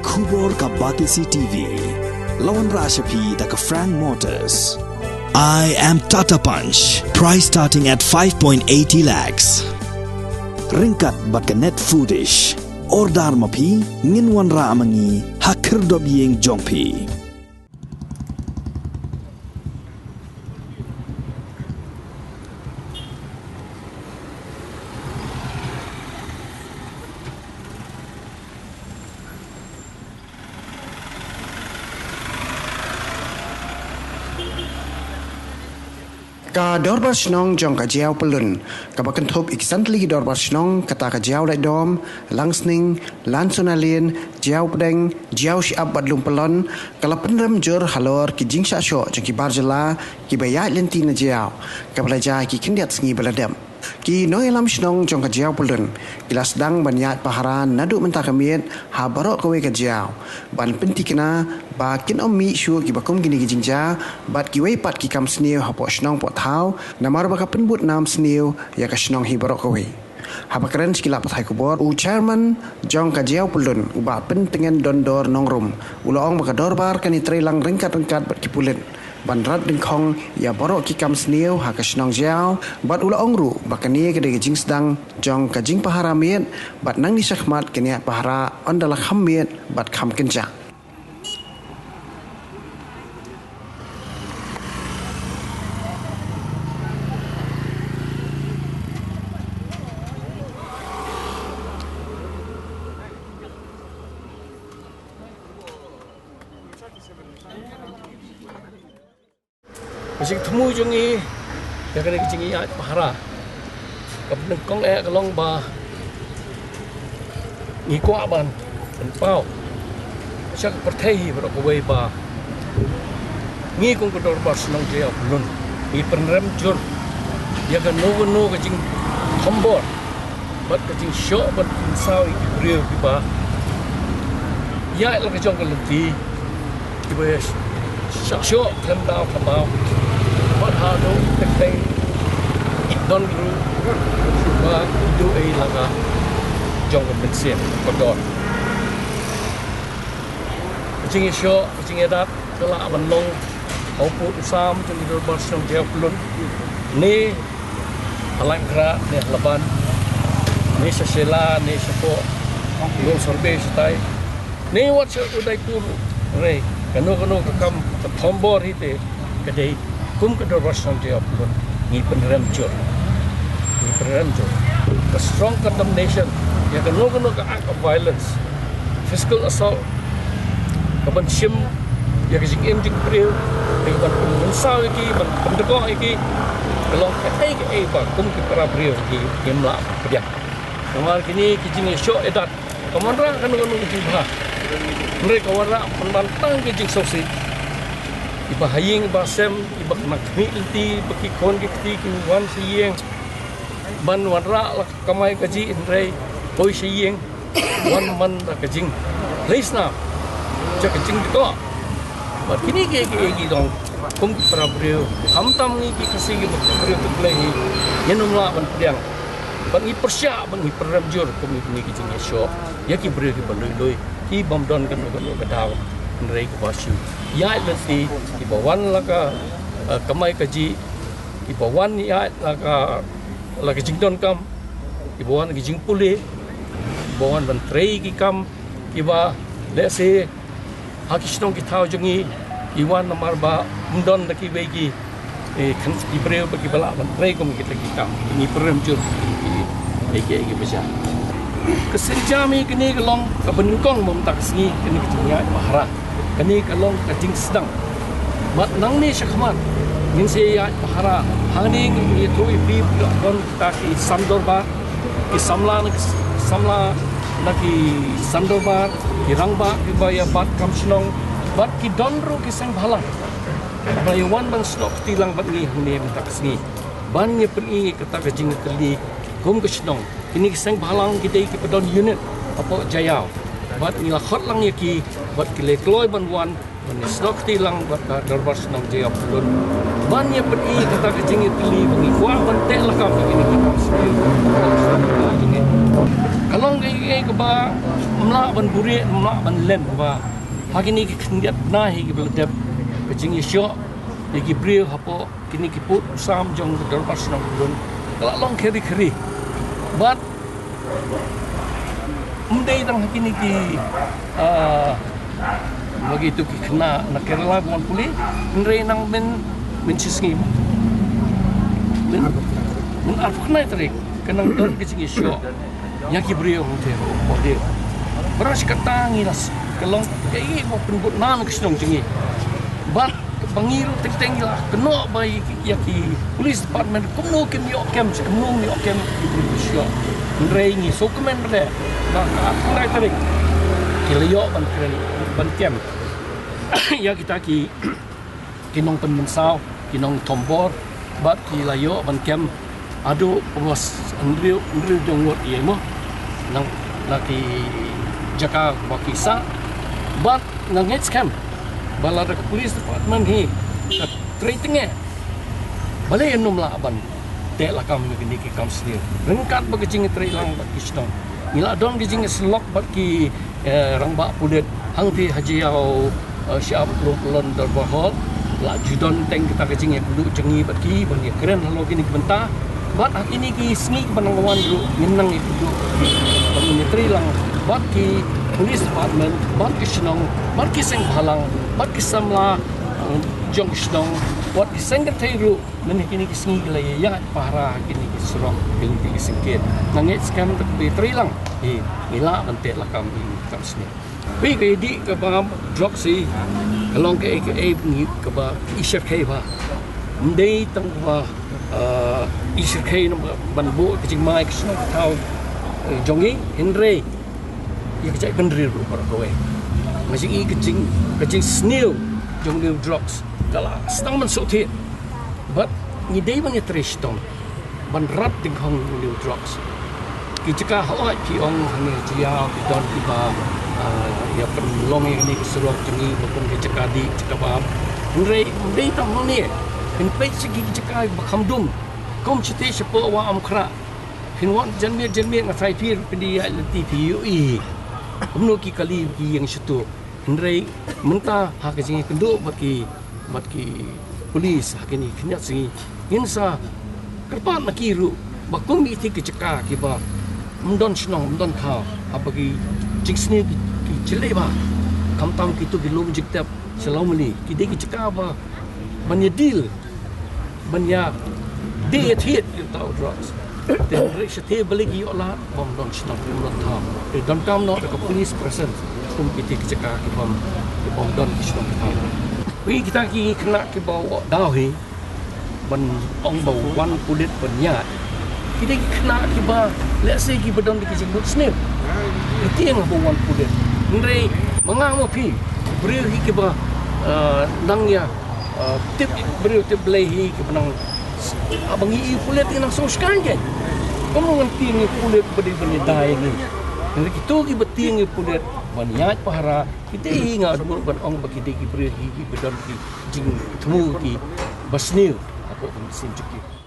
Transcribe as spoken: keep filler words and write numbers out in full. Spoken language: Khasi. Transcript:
Khubor ka Batesi T V. La wanrah sha phi da ka Frank Motors. I am Tata Punch. Price starting at five point eighty lakhs. Ryngkat bad ka Net Foodish. Order ma phi, ngin wanrah ma ngi ha khyrdop ïing jong phi. Ka Dorbar Shnong jong ka Jaïaw Pyllun, kaba kynthup ïa ki san tylli ki Dorbar Shnong, kata ka Jaïaw Laitdom, Langsning, Lansonaïalen, Jaïaw Pdeng, Jaïaw Shyiap bad Lum Pyllun, ka la pynrem jur halor ki jingshah shoh jong ki bar jylla kiba ïaid lynti na jaïaw, kaba la jia ha ki khyndiat sngi ba la dep. Ki nongïalam shnong jong ka Jaïaw Pyllun ki la sdang ban ïaid pahara naduh mynta ka miet ha baroh kawei ka jaïaw, ban pynthikna ba kin ym mih shuh kiba kum kine ki jingjia bad kiwei pat ki kam sniew hapoh shnong poh thaw, namar ba ka pynbud nam sniew ïa ka shnong hi baroh kawei. Haba kren sha ki lad pathai khubor, u Chairman jong ka Jaïaw Pyllun, u Bah Pyntngen Dondor Nongrum, u la ong ba ka dorbar kan ïatrei lang ryngkat ryngkat bad ki pulit ban rat dyngkhong ïa baroh ki kam sniew ha ka shnong jaïaw, bad u la ong ruh ba kane ka dei ka jingsdang jong ka jingpahara miet, bad nangne shakhmat kan ïaid pahara ynda la kham miet bad kham kynjah. Ka jingthmu jong ngi ïa kane ka jingïaid pahara kaba nyngkong eh ka long ba ngi kwah ban pynpaw sha ka pyrthei hi baroh kawei ba ngi kum ka Dorbar Shnong Jaïaw Pyllun ngi pynrem jur ïa kano kano ka jingthombor bad ka jingshoh bad jingsaw ïa ki briew kiba ïaid la ka jong ka lynti, kiba ïa shah shoh khlem daw khlem baw, bad haduh te khlem don ruh ba ïa duh ei la ka jong ka mynsiem ka don. Ka jingïashoh, ka jingïadat ka lah ban long ha u pud u sam jong ki Dorbar Shnong Jaïaw Pyllun, ne ha Laitkhrah, ne ha Laban, ne sha Shella, ne shapoh Longsorbe shatai, ne wat sha Udaipur. Hynrei kano kano ka kam ka thombor hi te ka dei kum ka Dorbar Shnong Jaïaw Pyllun ngi pynrem jur. Ngi pynrem jur ka strong condemnation ïa kano kano ka act of violence, physical assault, ka ban shim ïa ka jingim jong ki briew, ka ban pynmynsaw ïa ki, ban pyndkoh ïa ki, ka long kaei kaei ba kum ki para briew ki im lah ban pdiang. Namar kine ki jingïashoh ïadat kam wanrah kano kano ka jingbha, hynrei ka wanrah pynban tang ka jingsngewsih. Kiba ha ïing ba sem, kiba khynnah khmih lynti, ba ki khun ki kti ki wan sha ïing ban wanrah la ka kamai kajih, hynrei poi sha ïing wan man da ka jinghlei snam, da ka jingdkoh. Bad kine kiei kiei ki long kum ki para briew, khamtam ngi ki Khasi kiba briew tu Blei hi, ngin ym lah ban pdiang. Bad ngi pyrshah, bad ngi pynrem jur kum kine ki jingïashoh ïa ki briew kiba lui lui, ki bym don kano kano ka daw, hynrei kiba shu ïaid lynti, kiba wan la ka, eh, kamai kajih, kiba wan ïaid la ka, la ka jingdonkam, kiba wan la ka jingpule, kiba wan ban trei ki kam kiba lehse ha ki shnong ki thaw jong ngi ki wan namar ba ym don da kiwei ki, eh, khan ki briew ba kiba lah ban trei kum kita ki kam. Ngi pynrem jur ki, ki, ki, ki, ki ba jia. Ka sienjam ïa kane ka long kaba nyngkong, mynta ka sngi kane ka jingïaid pahara, kane ka long ka jingsdang. Bad nangne shakhmat ngin sa ïaid pahara. Hangne ngi ïathuh ïa phi ba don kita ki san dorbar, ki samla na ki samla na ki san dorbar, ki rangbah kiba ïa bat kam shnong, bad ki don ruh ki seng bhalang ba ïa wan ban snoh kti lang bad ngi hangne mynta ka sngi, ban ïa pyni ïa kata ka jingïatylli kum ka shnong. Kine ki seng bhalang ki dei kiba don unit hapoh Jaïaw, bad ngi la khot lang ïa ki bad ki la kloi ban wan ban ïasnoh kti lang bad ka Dorbar Shnong Jaïaw Pyllun, ban ïa pyni kata ka jingïatylli ba ngi kwah ban teh lakam ïa kine ki kam sniew. Ka long kaei kaei kaba ym Ym lah ban buhrieh, ym lah ban len ba ha kine ki khyndiat bnai hi kiba la dep, ka jingïashoh ïa ki briew hapoh kine ki pud sam jong ka dorbar shnong Khlun ka la long kheri kheri. Bad ym dei tang ha kine ki, ah, ba kito ki khynnah na Kerala ba wan pule, hynrei nang myn, mynshisngi, myn, myn arphew khyndai tarik ka nang don ka jingïashoh ïa ki briew hangtei ha u Pohdir. Bad shi katta ngi la s-, ka long kaei ba pynbud na ka shnong jong ngi. Bad ba ngi ruh teng teng ngi la kynnoh ba ïa ki, ïa ki police department kumno kim ïoh kem, kumno kim ïoh kem ki briew ki shnong. Hynrei ngi sngewkmen ba ka arphew khyndai tarik ki la ïoh ban kren, ban kem ïa kita ki, ki nongpynmynsaw, ki nongthombor, bad ki la ïoh ban kem haduh kaba hynriew, hynriew jong ngut ïa mo, na, na ki jaka ba ki sah. Bad nga ngeit skhem ba lada ka police department hi ka trei tynge, balei ym lah ban teh lakam ïa kine ki kam sniew ryngkat bad ka jingïatreilang bad ki shnong. Ngi la don ka jingïasyllok bad ki, eh, rangbah pulit hangtei ha Jaïaw, eh, Shyiap Lum Pyllun Dorbar Hall. La ju don teng kita ka jingïakynduh jong ngi bad ki ban ïakren halor kine ki bynta. Bad ha kine ki sngi kiban nang wan ruh ngin nang ïakynduh bad ngin ïatreilang bad ki police department, bad ki shnong, bad ki seng bhalang, bad ki samla, eh, jong ki shnong, bad ki seng kynthei ruh. Mynta kine ki sngi ki la ïaid pahara ha kine ki surok, kine ki syngkien. Nga ngeit skhem da kaba ïatreilang hi, ngi lah ban teh lakam ïa kine ki kam sniew. Phi, ka ïa dih ka bam drugs hi ka long kaei kaei ngi kaba i shyrkhei bha. Ym dei tang kaba, eh, i shyrkhei na ban buh ka jingmai ka shnong ka thaw, eh, jong ngi, hynrei ïa ka jaitbynriew ruh baroh kawei. Nga jing i ka jing, ka jingsniew jong u drugs ka la sdang ban suk thied. Bad ngi dei ban ïatrei shitom ban rat ding hong u drugs. Ki jaka hooid phi ong hangne Jaïaw ki don kiba, ah, ïa pynlong ïa kine ki surok jong ngi ba kum ki jaka dih jaka bam. Hynrei ym dei tang hangne, phin peit sha ki jaka ba kham dum. Kum shatei shapoh Wah Umkhrah. Phin wan janmiet janmiet nga tharai phi ruh phin dei ïaid lynti phi ïohi. Kumno ki kali ki ïeng sha tu. Hynrei mynta ha ka jingïakynduh bad ki, bad ki police ha kine ki khyndiat sngi, ngin sa kyrpad na ki ruh ba kum ïa kito ki jaka kiba ym don shnong ym don thaw, haba ki jingsniew ki, ki jyllei bha. Khamtam kito ki lum jingtep sha Lawmali, ki dei ki jaka ba ban ïa deal, ban ïa dih ïa thied ïa uta u drugs. Te hynrei shatei balei ki ïoh lad, bym don shnong bym don thaw. Te donkam noh da ka police presence kum kiti ki jaka ki bym, ki bym don ki shnong ki thaw. Wi kita ki khynnah kiba daw hi ban ong ba wan pulit ban ïaid. Ki dei ki khynnah kiba lehse kiba don da ki jingmut sniew. Ki tieng haba wan pulit. Hynrei ma nga ma phi, briew hi kiba, eh, nang ïa, eh, tip briew tip Blei hi kiba nang, haba ngi ïohi pulit ngi nang sngewskhem kein. Kumno ngan tieng ïa pulit ba dei ban ïada ïa ngi. Hynrei kito kiba tieng ïa pulit ban ïaid pahara, ki dei hi nga mut ban ong ba ki dei ki briew hi kiba don ki jingthmu kiba sniew hapoh ka mynsiem jong ki.